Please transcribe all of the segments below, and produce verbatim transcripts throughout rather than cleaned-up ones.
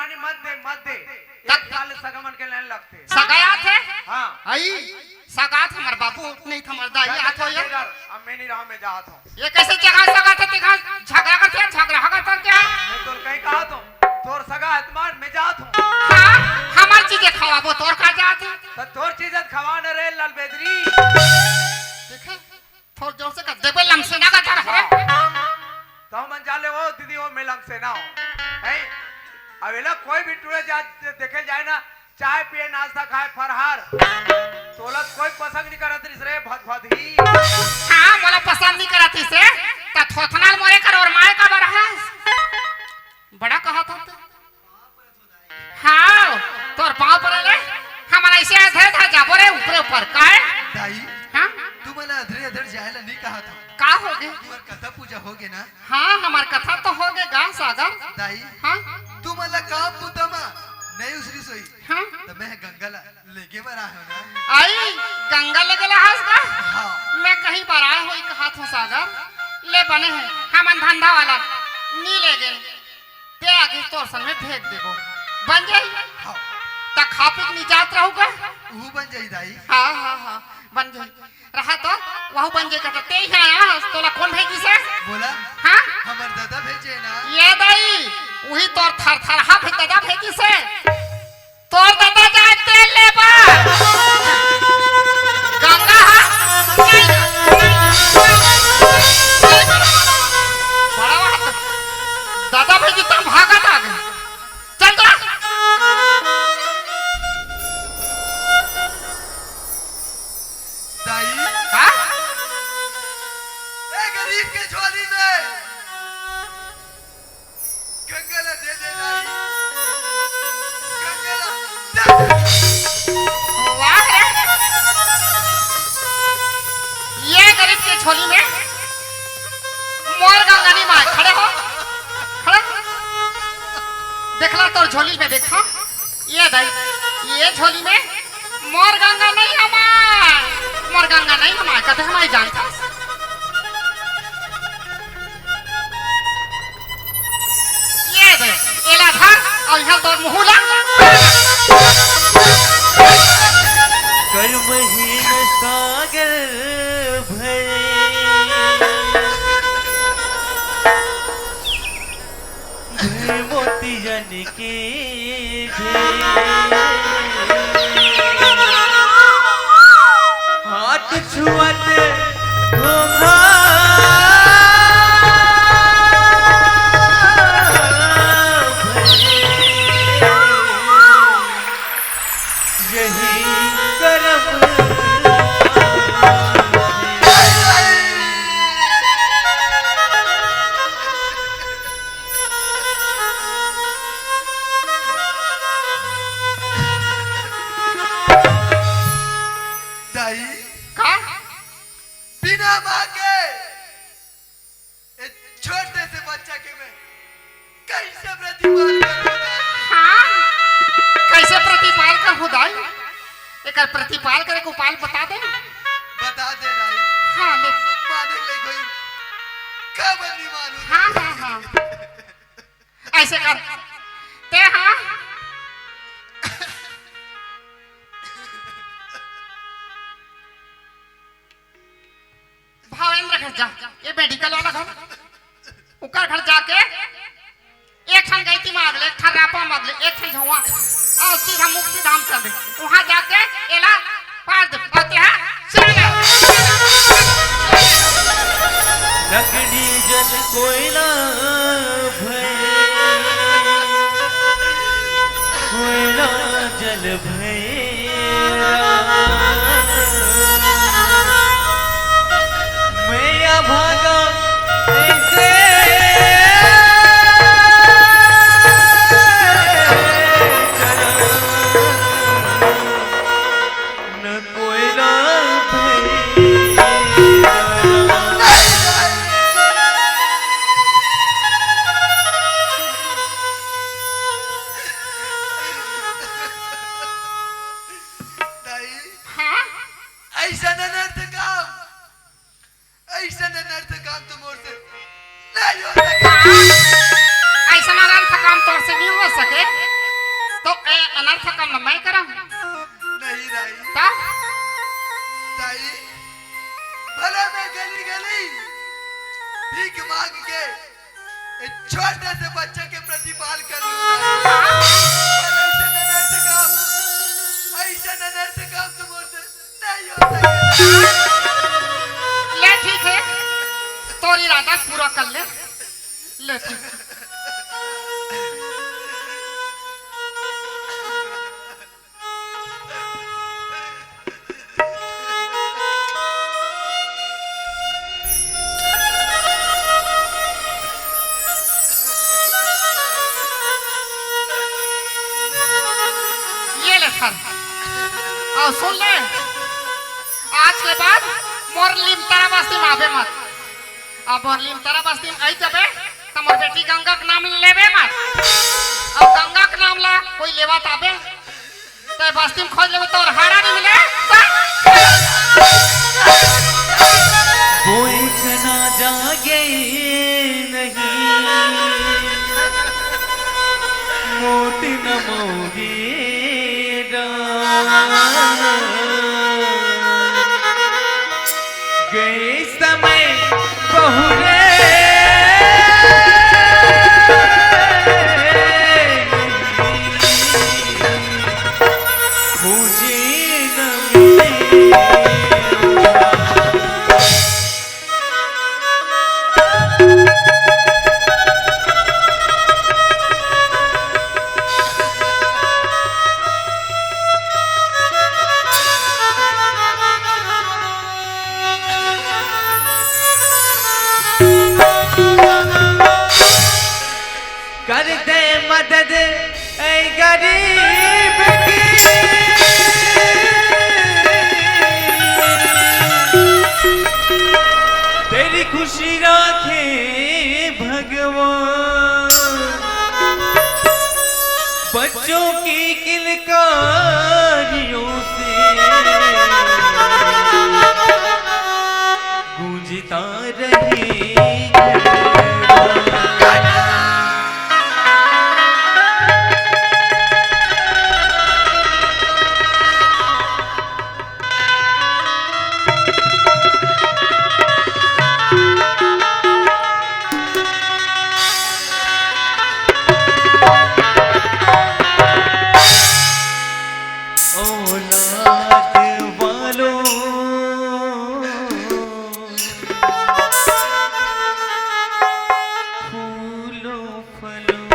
पानी मत दे, मत दे। एक साल सगा मन के लाइन लगथे। सगा आथे? हाँ। आई, सगा आथे, हमर बाबू नहीं थे, हमर दाई आथे। अब मैं नहीं रहा, मैं जात हूँ। ये कैसे जगह सगा थे, तेखा झगड़ा करथे, झगड़ा करथे क्या? मैं तो कहीं कहा तो, तोर सगा आत्मान, मैं जात हूँ। हाँ, हमर चीजें खवाबो, तोर का जात है? तो तोर चीजें खवा न रे, लाल बेदरी। देखे? थोड़ जोर से कर, देबे लमसेना का डर है। हाँ। तो मन जाले, ओ दीदी, ओ मैं लमसेना हूँ। हैं? अब एला कोई भी टूड़े जा, देखे जाए ना, चाय पिए, नाश्ता खाए, फरहार। तोला कोई पसंद नहीं करत रिस रे, भदभद ही। हाँ, मोला पसंद नहीं करत रिस रे, त थोथनाल मोरे कर और माय का बर है। बड़ा कहा था तू। हाँ, तोर पाँव परे ले, हमन ऐसे आधे आधे जाबो रे, ऊपरे ऊपर, काय? दाई, हाँ? तू मन अधरे अधर जाए ला नहीं कहा था। का होगे? तुम्हार कथा पूजा होगे ना? हाँ, हमर कथा तो होगे गा, सागर। दाई, हाँ? तू मन ला काम बुता मा नहीं उसरी सोई। हाँ? तो मैं गंगा ला लेगे बर आए हो ना? आई, गंगा लेगे ला हस गा? हाँ। मैं कहीं बर आए होई कहा था, सागर। ले बने है, हमन धंधा वाला नी लेगे। ते आगे तोर संग में भेज देबो। बन जाई? हाँ। त खा पी के निजात रहूगा? उहू बन जाई दाई। हाँ, हाँ, हाँ, बन जाई। रहा तो, वहू बन जाई कहता, ते ही आया हस, तोला कौन भेजिस हे? बोला। हाँ? हमर दादा भेजे ना। ये दाई, उही तोर थरथरहा भी दादा भेजिस हे। तोर दादा जाए तेल लेबा। गंगा हा? बड़ा बात। दादा भेजी त हम भागत आ गए। चल तो। दाई। का? ए गरीब के झोली में गंगा ला दे दे दाई। गंगा ला दे दे। वाह रे। ये गरीब के झोली में मोर गंगा नहीं माय। खड़े हो, खड़े हो। देखला तोर झोली में, देखा। ये दाई, ये झोली में मोर गंगा नहीं हमाय, मोर गंगा नहीं हमाय, कते हमाय जानता। ये दे, एला धर, अउ इहाँ तोर मुँह ला। कर्महीन सागर भय, भय मोतियन के ढेर। हाथ छुअत घोघा यही करम। दाई, का? बिना माँ के ए छोटे से बच्चा के मैं कैसे प्रतिपाल करूँ दाई? हाँ, कैसे प्रतिपाल करहूँ दाई? एकर प्रतिपाल करे के उपाय बता दे। बता दे दाई। हाँ, ले। माने ले कोई खबर नहीं मानू। हाँ, हाँ, हाँ। ऐसे कर। ते हाँ। भावेंद्र घर जा, ये मेडिकल वाला घर, ओकर घर जाके एक ठन गैती मांग ले, एक ठन रापा मांग ले, एक ठन झौआ, अउ सीधा मुक्ति धाम चल दे। वहां जाके एला पार दे, अउ तेहा चल ले। लकड़ी जल कोयला भय, कोयला जल भय। मैं या भागा ऐसे चला, न कोयला भई। दाई, हाँ? ऐसा अनर्थ काम, ऐसा अनर्थ काम तो मोर से नहीं हो सके। हाँ? ऐसा अनर्थ काम तोर से नहीं हो सके। तो ए अनर्थ काम ल मैं करंव? नहीं दाई। त? दाई, भले मैं गली गली भीख मांग के एक छोटे से बच्चा के प्रतिपाल कर लूं दाई। पर ऐसे अनर्थ काम, ऐसे अनर्थ काम तो मोर से नहीं हो सके। ले ठीक हे, तोर इरादा पूरा कर ले। ले ठीक हे। ये ले सर, अउ सुन ले, आज के बाद मोर लिमतरा बस्ती म आबे मत। अब मोर लिमतरा बस्ती म आई जबे, त मोर बेटी गंगा के नाम लेबे मत। अउ गंगा के नाम ला कोई लेवा त आबे, त बस्ती म खोज लेबे, तोर हाड़ा नहीं मिले। कोई जना जागे नहीं, मोट न मोगे डार। गए समय बहुरे खोजे न मिले। कर दे मदद ऐ गरीब की, तेरी खुशी राखे भगवान। बच्चों की किलकारियों से गूंजता रहे। औलाद वालों, फूलों फलों,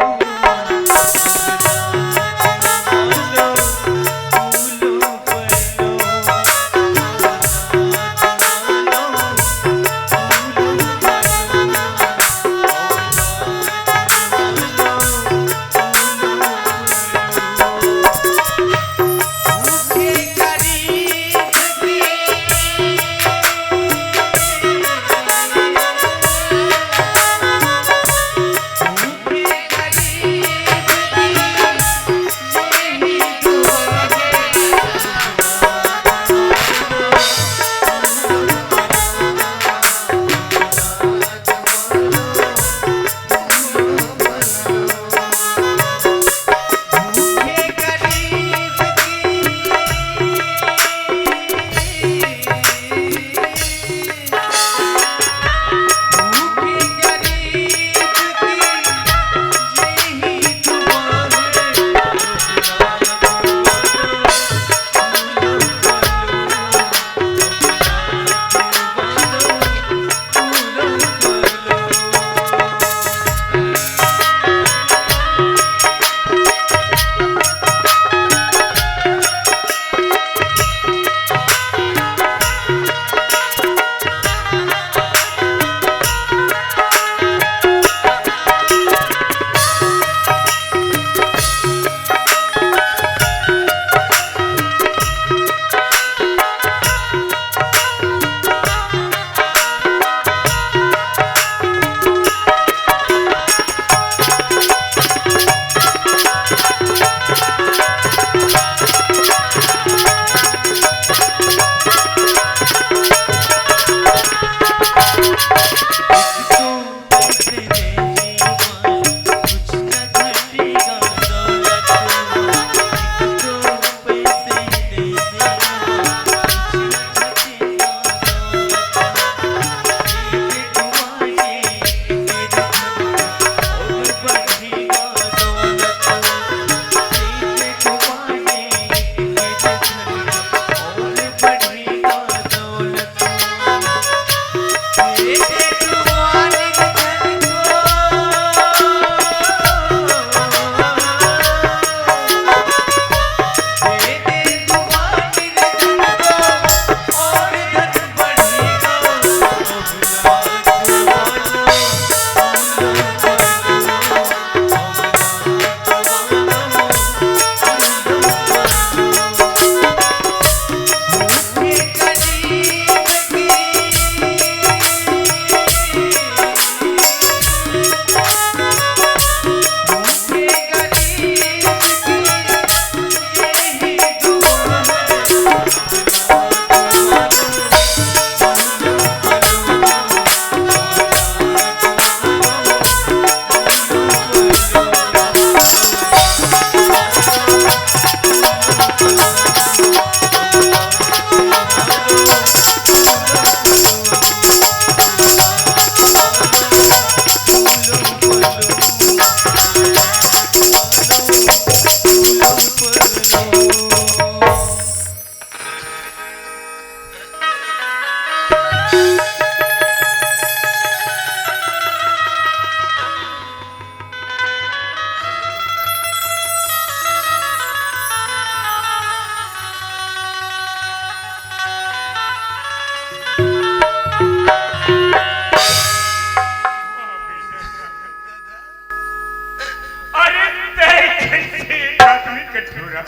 कटोरा।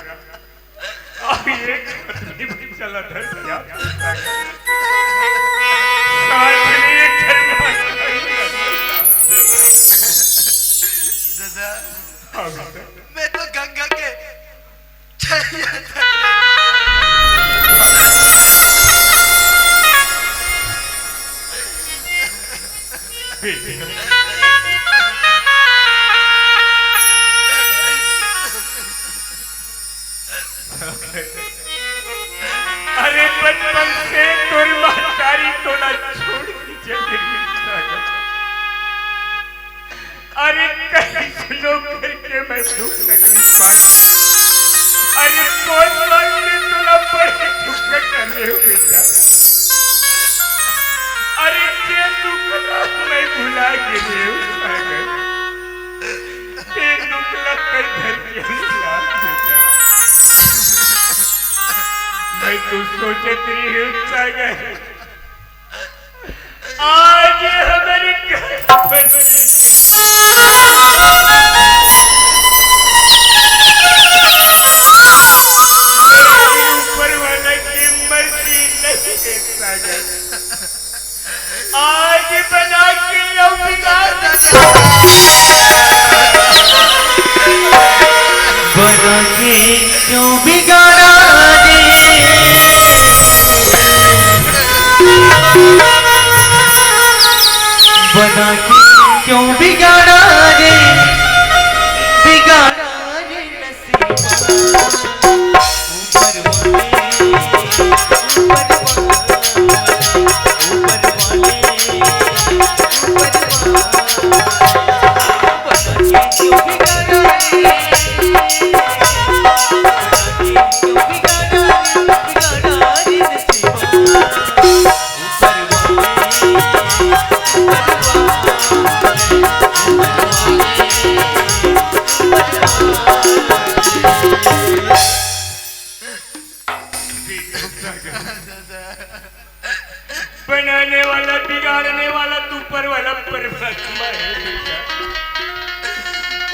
अब एक आदमी भी चला धर दिया। साथ में एक घर दादा, हाँ बेटा। मैं तो गंगा के अरे बचपन से तोर महतारी तोला छोड़ के चले गई। अरे कहीं से लोग करके मैं दुख तकलीफ पाए। अरे कौन बात में तोला बड़े दुख में करने हो बेटा। अरे के दुख ना मैं भुला के रे सागर। के दुख ला मैं धर के भुला बेटा। मैं तो सोचत रही हूँ सागर। आज हमारे घर पर ऊपर वाला की मर्जी नहीं है सागर। आज बना के लो बिगाड़। बना के क्यों बिगाड़ा रे? बना के क्यों बिगाड़ा रे? बिगाड़ा रे नसीबा। ऊपर वाले, ऊपर वाले, ऊपर वाले, ऊपर वाले। बनाने वाला, बिगाड़ने वाला तो ऊपर वाला परमात्मा है बेटा।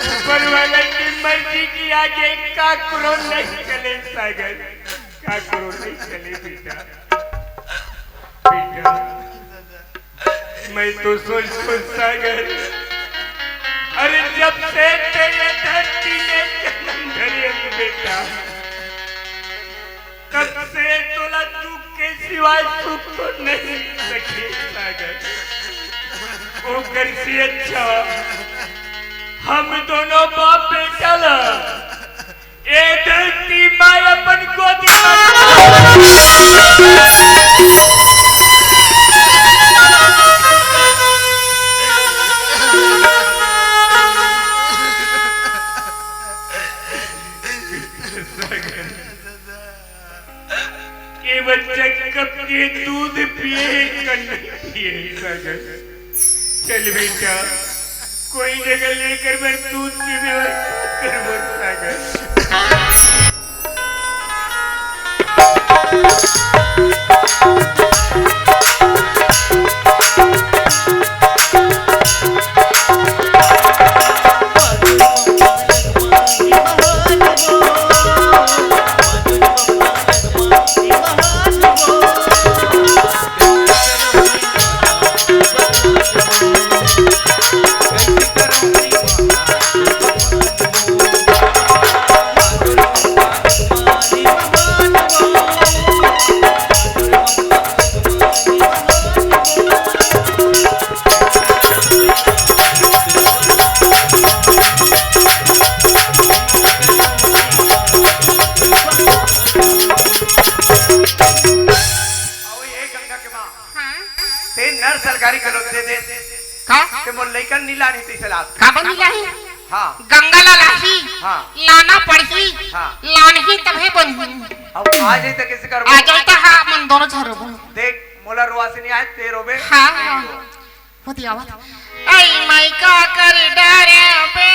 ऊपर वाला की मर्जी के आगे काकरो नहीं चले सागर, काकरो नहीं चले बेटा। बेटा, मैं तो सोचतो सागर, अरे जब से तेरे धरती में जन्म धरे हूँ बेटा, तब से तोला दुख के सिवाय सुख तो नहीं सके सागर। ओकर से अच्छा हम दोनों बाप बेटा ला ए धरती माय अपन गोदी में ए बच्चा कब के दूध पिए, कल नहीं पिए, सागर। चल बेटा, कोई जगह लेकर मैं दूध की व्यवस्था करबो, सागर। आओ ये गंगा के माँ। हाँ। ते नर सरकारी कलो दे दे। का? ते मोर लइकन नी लानी ते सलाद। का बनी लाही? हाँ। गंगा ला लाही। हाँ। लाना पड़ही। हाँ। लानही तभे बनही। अब आ जाए तो कैसे करबो? आ जाए तो हाँ, मन दोनों झन रोबो। देख, मोला रोआ से नहीं आए, ते रोबे। हाँ, हाँ। होती आवत। ऐ माई का कर डारे बे,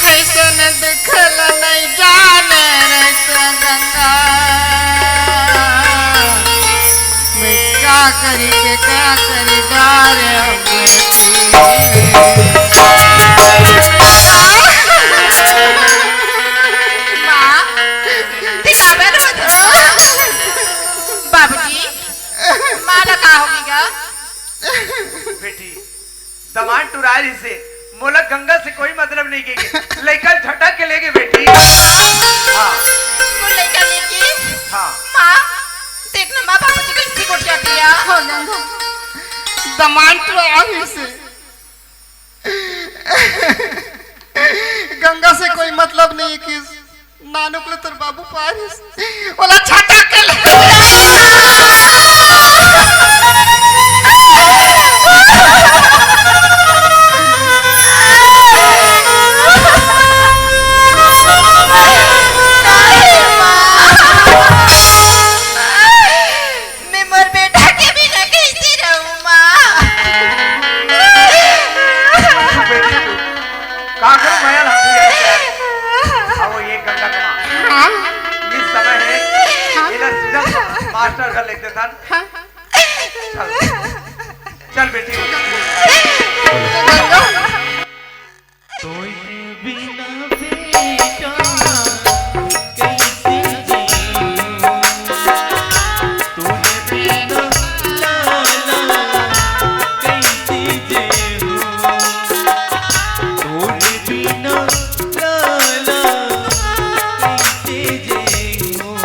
ऐसन दुख ल नहीं जाने रे गंगा। मैं का करी के का करी डारे बे। मोला गंगा से कोई मतलब नहीं के। लइका झटक के लेगे बेटी। हाँ। वो लइका लेके। हाँ। माँ, देख ना माँ, बाबूजी कइसे गोठिया गया। हाँ गंगा, दमांद तो आ रही से। गंगा से कोई मतलब नहीं किस। नानुक ले तोर बाबू पारिस। ओला छाता के ले। मैं मोर बेटा के बिना कइसे रहूं, माँ? बेटी, तू का करो, मया ना तू यार। अब वो ये गंगा के माँ। हाँ। इस समय है, हाँ। इधर सीधा मास्टर घर लिख देता। हाँ। चल, चल बेटी। तोरे बिना बेटा कइसे जीऊं? तोरे बिना लाला कइसे जीऊं? तोरे बिना लाला कइसे जीऊं?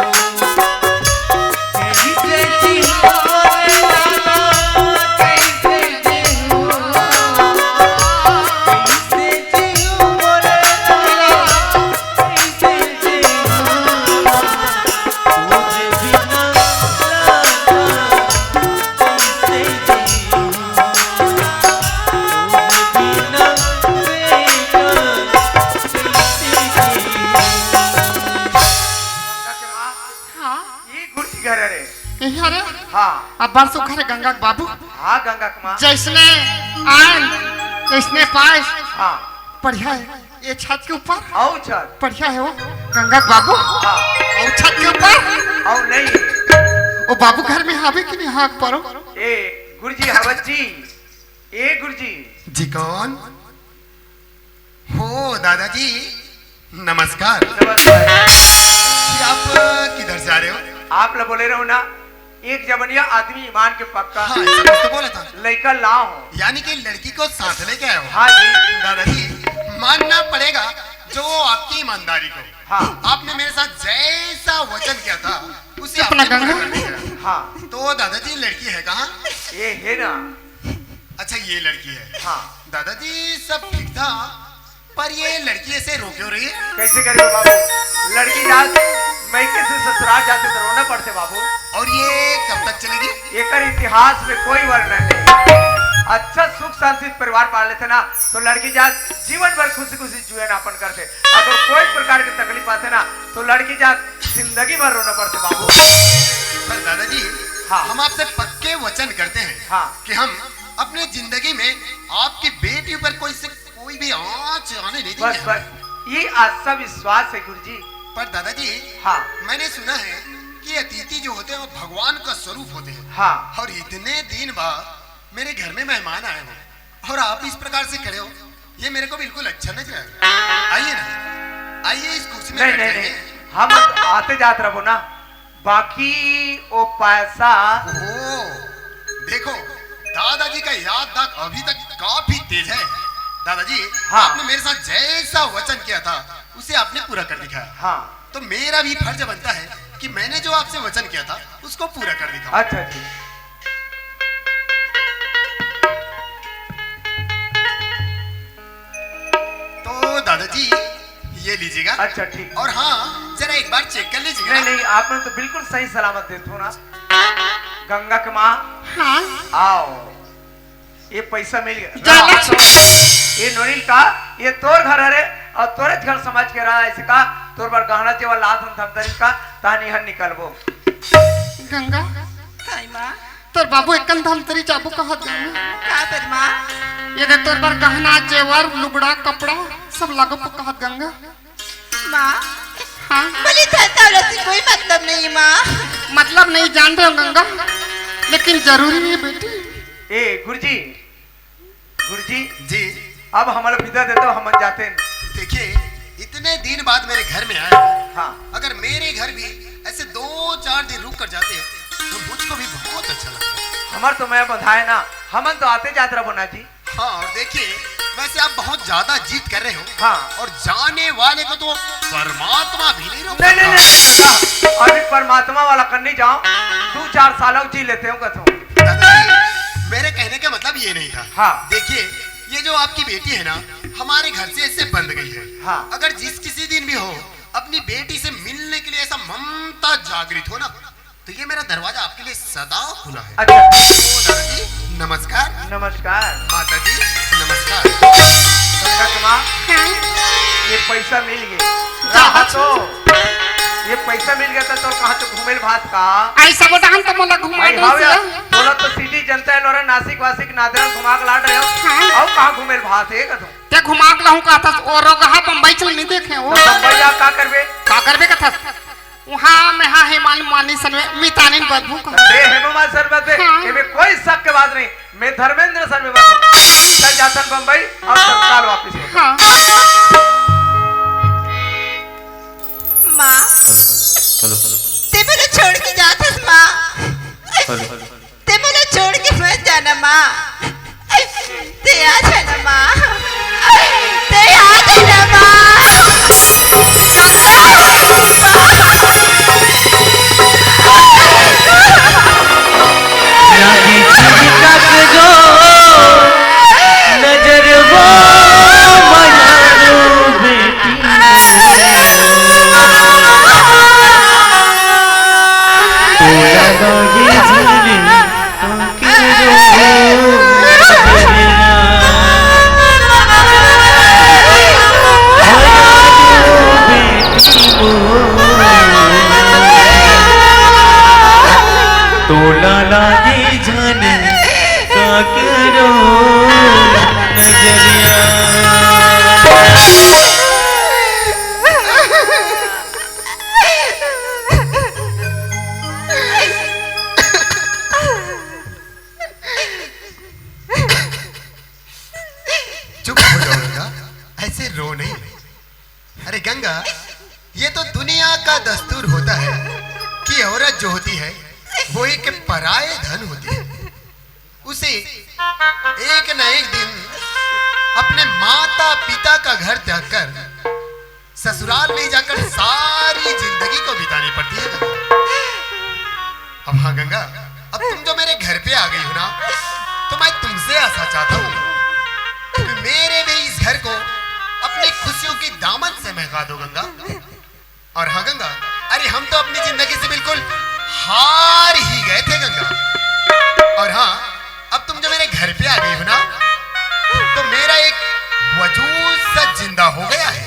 हाँ। ये गुरजी घर हरे। यही हरे? हाँ। अब्बड़ सुघर हे गंगा के बाबू। हाँ, गंगा के माँ। जइसने आन, तइसने पास। हाँ। बढ़िया हे। ये छत के ऊपर? अउ छत। बढ़िया हे वो गंगा के बाबू। हाँ। अउ छत के ऊपर? अउ नहीं। वो बाबू घर में हावे कि नहीं, हाँक परो। ए, गुरजी हवत जी। ए, गुरजी। जी कौन? हो दादाजी, नमस्कार। नमस्कार। जी, आप किधर से आ रहे हो? आप ला बोले रहो ना, एक जबनिया आदमी ईमान के पक्का। हाँ, ऐसा कुछ तो बोला था। लइका लाओ। यानी कि लड़की को साथ लेके आए हो? हाँ जी। दादाजी, मानना पड़ेगा जो वो आपकी ईमानदारी को। हाँ। आपने मेरे साथ जैसा वचन किया था, उसे चुप ना आपने पूरा गंगा। कर दिया। हाँ। तो दादाजी, लड़की है कहाँ? ये है ना। अच्छा, ये लड़की है। हाँ। दादाजी, सब ठीक था, पर ये लड़की ऐसे रो क्यों रही है? कैसे करेगा बाबू? लड़की जात मइके से ससुराल जाथे त रोना पड़थे बाबू। और ये कब तक चलेगी? एकर इतिहास में कोई वर्णन नहीं। अच्छा सुख शांति से परिवार पाल लेथे ना, तो लड़की जात जीवन भर खुशी खुशी जीवन यापन करथे। अगर कोई प्रकार के तकलीफ आथे ना, तो लड़की जात जिंदगी भर रोना पड़थे बाबू। पर दादाजी, हाँ। हम आपसे पक्के वचन करते हैं हाँ। कि हम अपनी जिंदगी में आपकी बेटी पर कोई से कोई भी आँच आने नहीं देंगे बस, हम। बस, ये आस्था विश्वास है गुरुजी। पर दादाजी, हाँ। मैंने सुना है कि अतिथि जो होते हैं वो भगवान का स्वरूप होते हैं। हाँ। और इतने दिन बाद मेरे घर में मेहमान आए हो और आप इस प्रकार से खड़े हो, ये मेरे को बिल्कुल अच्छा नहीं लग रहा। आइए ना, आइए इस कुर्सी में नहीं, बैठ नहीं, जाइए। नहीं, हम आते जात रहो ना, बाकी वो पैसा। ओहो, देखो, दादाजी का याद दाग अभी तक काफी तेज है। दादाजी, हाँ। आपने मेरे साथ जैसा वचन किया था, उसे आपने पूरा कर दिखाया। हाँ। तो मेरा भी फर्ज बनता है कि मैंने जो आपसे वचन किया था, उसको पूरा कर दिखाऊं। अच्छा जी। तो दादाजी, ये लीजिएगा। अच्छा, ठीक। और हाँ, जरा एक बार चेक कर लीजिएगा नहीं, ना। नहीं, आपने तो बिल्कुल सही सलामत देते हो ना। गंगा के माँ, हाँ। आओ, ये पैसा मिल गया। जाना। ये नोनी ल का, ये तोर घर हरे और तोरे घर समझ के रहा, ऐसे का तोर बर गहना जेवर लात हन धमतरी का, तानी हन निकलबो। गंगा, ताई माँ। तोर बाबू एकन धमतरी जाबो कहत गंगा। का बर माँ? ये दे तोर बर गहना, जेवर, लुगड़ा, कपड़ा सब लागो कहत गंगा। माँ, हाँ? बोले धन दौलत से कोई मतलब नहीं माँ। मतलब नहीं जान रहे हो गंगा, लेकिन जरूरी है बेटी। ए गुरुजी, गुरुजी, जी। अब हमला विदा दे दो, हम जाते हैं। देखिए, इतने दिन बाद मेरे घर में आए। हाँ। अगर मेरे घर भी ऐसे दो चार दिन रुक कर जाते, तो मुझको भी बहुत अच्छा लगता। हमार तो मैं बधाए ना, हमन तो आते जात रहो ना जी। हाँ, और देखिए, वैसे आप बहुत ज्यादा जिद कर रहे हो। हाँ। और जाने वाले को तो परमात्मा भी नहीं रोक नहीं, नहीं, सकता। नहीं, नहीं, नहीं। अभी परमात्मा वाला कर नहीं जाओ, दो चार साल और जी लेते हो कथो। दादाजी, मेरे कहने का मतलब ये नहीं था। हाँ। देखिए, ये जो आपकी बेटी है ना, हमारे घर से इससे बंध गई है। हाँ। अगर जिस किसी दिन भी हो, अपनी बेटी से मिलने के लिए ऐसा ममता जागृत हो ना, तो ये मेरा दरवाजा आपके लिए सदा खुला है। अच्छा। तो दादाजी, नमस्कार। नमस्कार। माता जी, नमस्कार। संगत माँ, हाँ। ये पैसा मिल गया। कहाँ? तो ये पैसा मिल गया था तो कहाँ तो घूमेल भात का? आई सब डाहन तो मोला घुमा आई दे हाव यार, सिया। बोला तो सिटी जनता है, लोरा नासिक वासिक नादरा घुमा के लाड रहे हो। हाँ। आओ, कहाँ घूमेल भात है कथो? ते घुमा के लाहूं कहा था, ओ रोगहा बम्बई चल नहीं देखे हो। तो बम्बई जा का करबे? का करबे कथा? वहाँ मैं हाँ हेमान मानी सनवे मितानिन बदबू का। बे हेमा मालिनी सर बदबे, हाँ। एमे कोई शक के बात नहीं। मैं धर्मेंद्र सर में बदबू। चल जाथन बम्बई, अब तत्काल वापस हो। हाँ। माँ, हेलो, हेलो। ते मोला छोड़ के जाथस माँ। हेलो। ते मोला छोड़ के मत जाना माँ। ते आ जाना माँ। ते आ जाना माँ। लागी झिझकक जो नजरवा मयारू बेटी। तोला लागे जाने तोला लागे जाने काकरो नजरिया। चुप हो जाओ गंगा, ऐसे रो नहीं। अरे गंगा, ये तो दुनिया का दस्तूर होता है कि औरत जो होती है वो एक पराए धन होती है। उसे एक न एक दिन अपने माता पिता का घर त्याग कर ससुराल में जाकर सारी जिंदगी को बितानी पड़ती है गंगा। अब हाँ गंगा, अब तुम जो मेरे घर पे आ गई हो ना, तो मैं तुमसे ऐसा चाहता हूँ कि मेरे भी इस घर को अपनी खुशियों की दामन से महका दो गंगा। और हाँ गंगा, अरे हम तो अपनी जिंदगी से बिल्कुल हार ही गए थे गंगा। और हाँ, अब तुम जो मेरे घर पे आ गई हो ना, तो मेरा एक वजूद सा जिंदा हो गया है।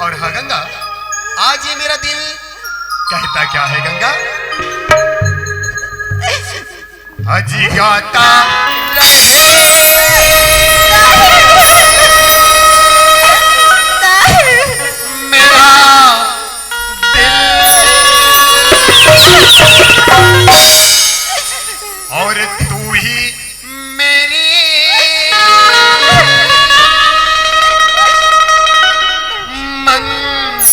और हाँ गंगा, आज ये मेरा दिल कहता क्या है गंगा? अजी गाता रहे मेरा दिल, और तू ही मेरी मंजिल।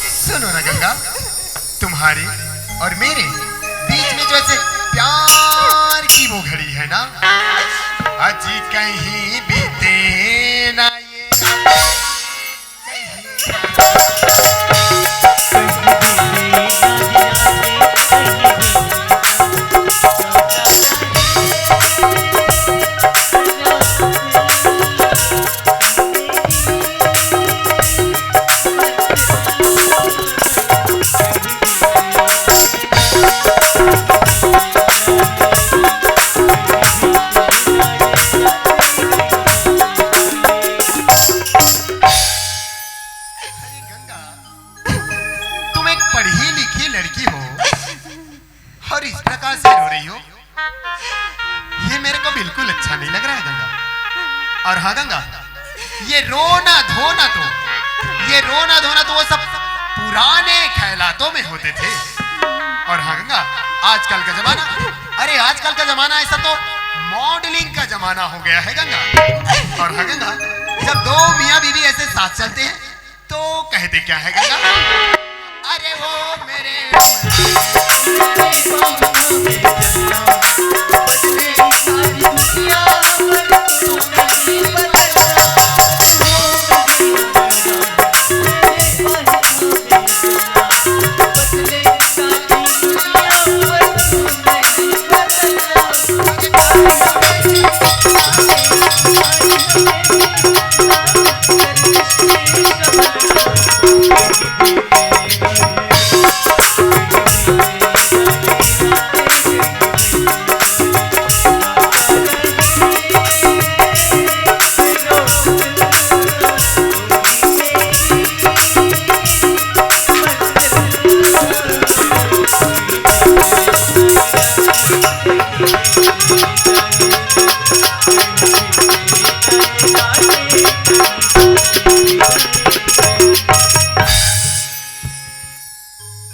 सुनो ना गंगा, तुम्हारे और मेरे बीच में जो ऐसे प्यार की वो घड़ी है ना, अजी कहीं बीते ना ये रात। अरे गंगा, तुम एक पढ़ी लिखी लड़की हो और इस प्रकार से रो रही हो, ये मेरे को बिल्कुल अच्छा नहीं लग रहा है गंगा। और हाँ गंगा, ये रोना धोना तो, ये रोना धोना तो वो सब पुराने ख्यालातों में होते थे। और हाँ गंगा, आजकल का जमाना, अरे आजकल का जमाना ऐसा तो मॉडलिंग का जमाना हो गया है गंगा। और हाँ गंगा, जब दो मियाँ बीवी ऐसे साथ चलते हैं तो कहते क्या है गंगा? अरे वो मेरे,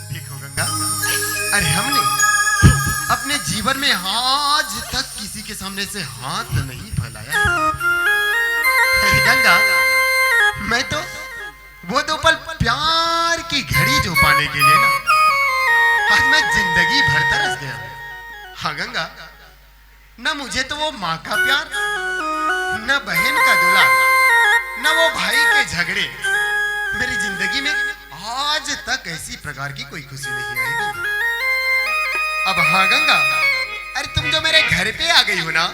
देखो गंगा, अरे हमने अपने जीवन में आज तक किसी के सामने से हाथ नहीं फैलाया। अरे गंगा, मैं तो वो दो पल प्यार की घड़ी जो पाने के लिए ना, आज मैं जिंदगी भर तरस गया। हाँ गंगा, न मुझे तो वो माँ का प्यार, न बहन का दुलार, न वो भाई के झगड़े। मेरी जिंदगी में आज तक ऐसी प्रकार की कोई खुशी नहीं आई गंगा। अब हाँ गंगा, अरे तुम जो मेरे घर पे आ गई हो ना,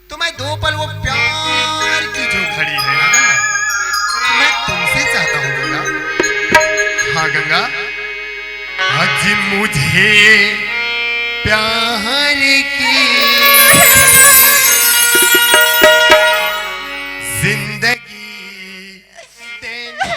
तो मैं दो पल वो प्यार की जो घड़ी है ना गंगा, मैं तुमसे चाहता हूँ गंगा। हाँ गंगा, आज मुझे प्यार की जिंदगी देने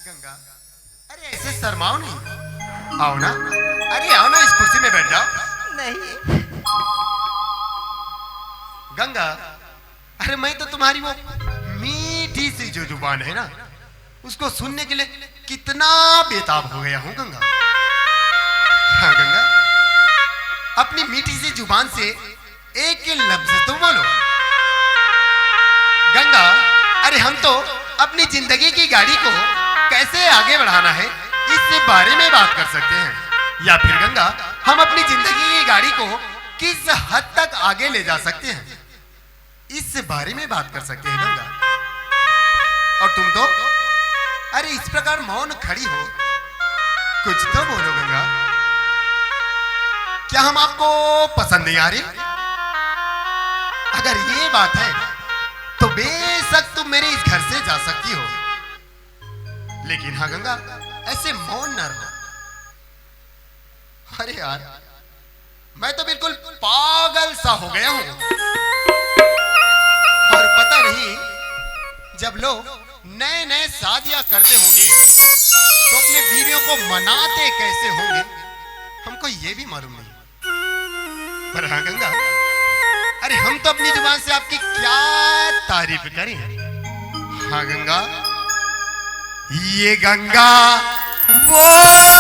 गंगा, अरे ऐसे शर्माओ नहीं, आओ ना, अरे आओ ना, इस कुर्सी में बैठ जाओ। नहीं। गंगा, अरे मैं तो तुम्हारी वो मीठी सी जो जुबान है ना, उसको सुनने के लिए कितना बेताब हो गया हूँ गंगा। हाँ गंगा, अपनी मीठी सी जुबान से एक लफ्ज तो बोलो गंगा। अरे हम तो अपनी जिंदगी की गाड़ी को कैसे आगे बढ़ाना है, इस बारे में बात कर सकते हैं। या फिर गंगा, हम अपनी जिंदगी की गाड़ी को किस हद तक आगे ले जा सकते हैं, इस बारे में बात कर सकते हैं गंगा। और तुम तो, अरे इस प्रकार मौन खड़ी हो, कुछ तो बोलो गंगा। क्या हम आपको पसंद नहीं आ रहे? अगर ये बात है तो बेशक तुम मेरे इस घर से जा सकती हो, लेकिन हाँ गंगा, ऐसे मौन न रहो। अरे यार, मैं तो बिल्कुल पागल सा हो गया हूँ। और पता नहीं, जब लोग नए नए शादियां करते होंगे तो अपने बीवियों को मनाते कैसे होंगे, हमको ये भी मालूम नहीं। पर हाँ गंगा, अरे हम तो अपनी जुबान से आपकी क्या तारीफ करें। हाँ गंगा, ये गंगा, वो गंगा,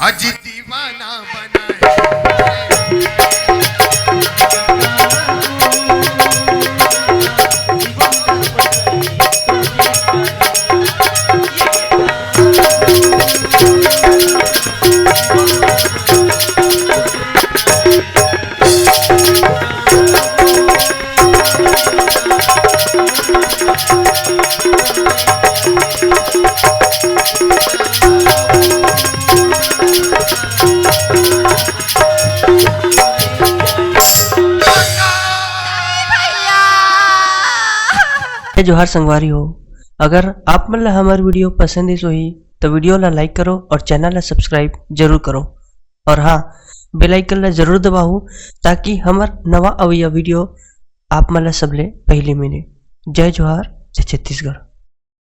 अज दीवाना बना है। जय जोहार संगवारी हो, अगर आप मन ला हमर video पसंद आइस होही, तो video ला like करो और channel ला subscribe जरूर करो। और हाँ, bell icon ला जरूर दबाओ, ताकि हमर नवा अवइया video आप मन ला सबले पहली मिले। जय जोहार, जय छत्तीसगढ़।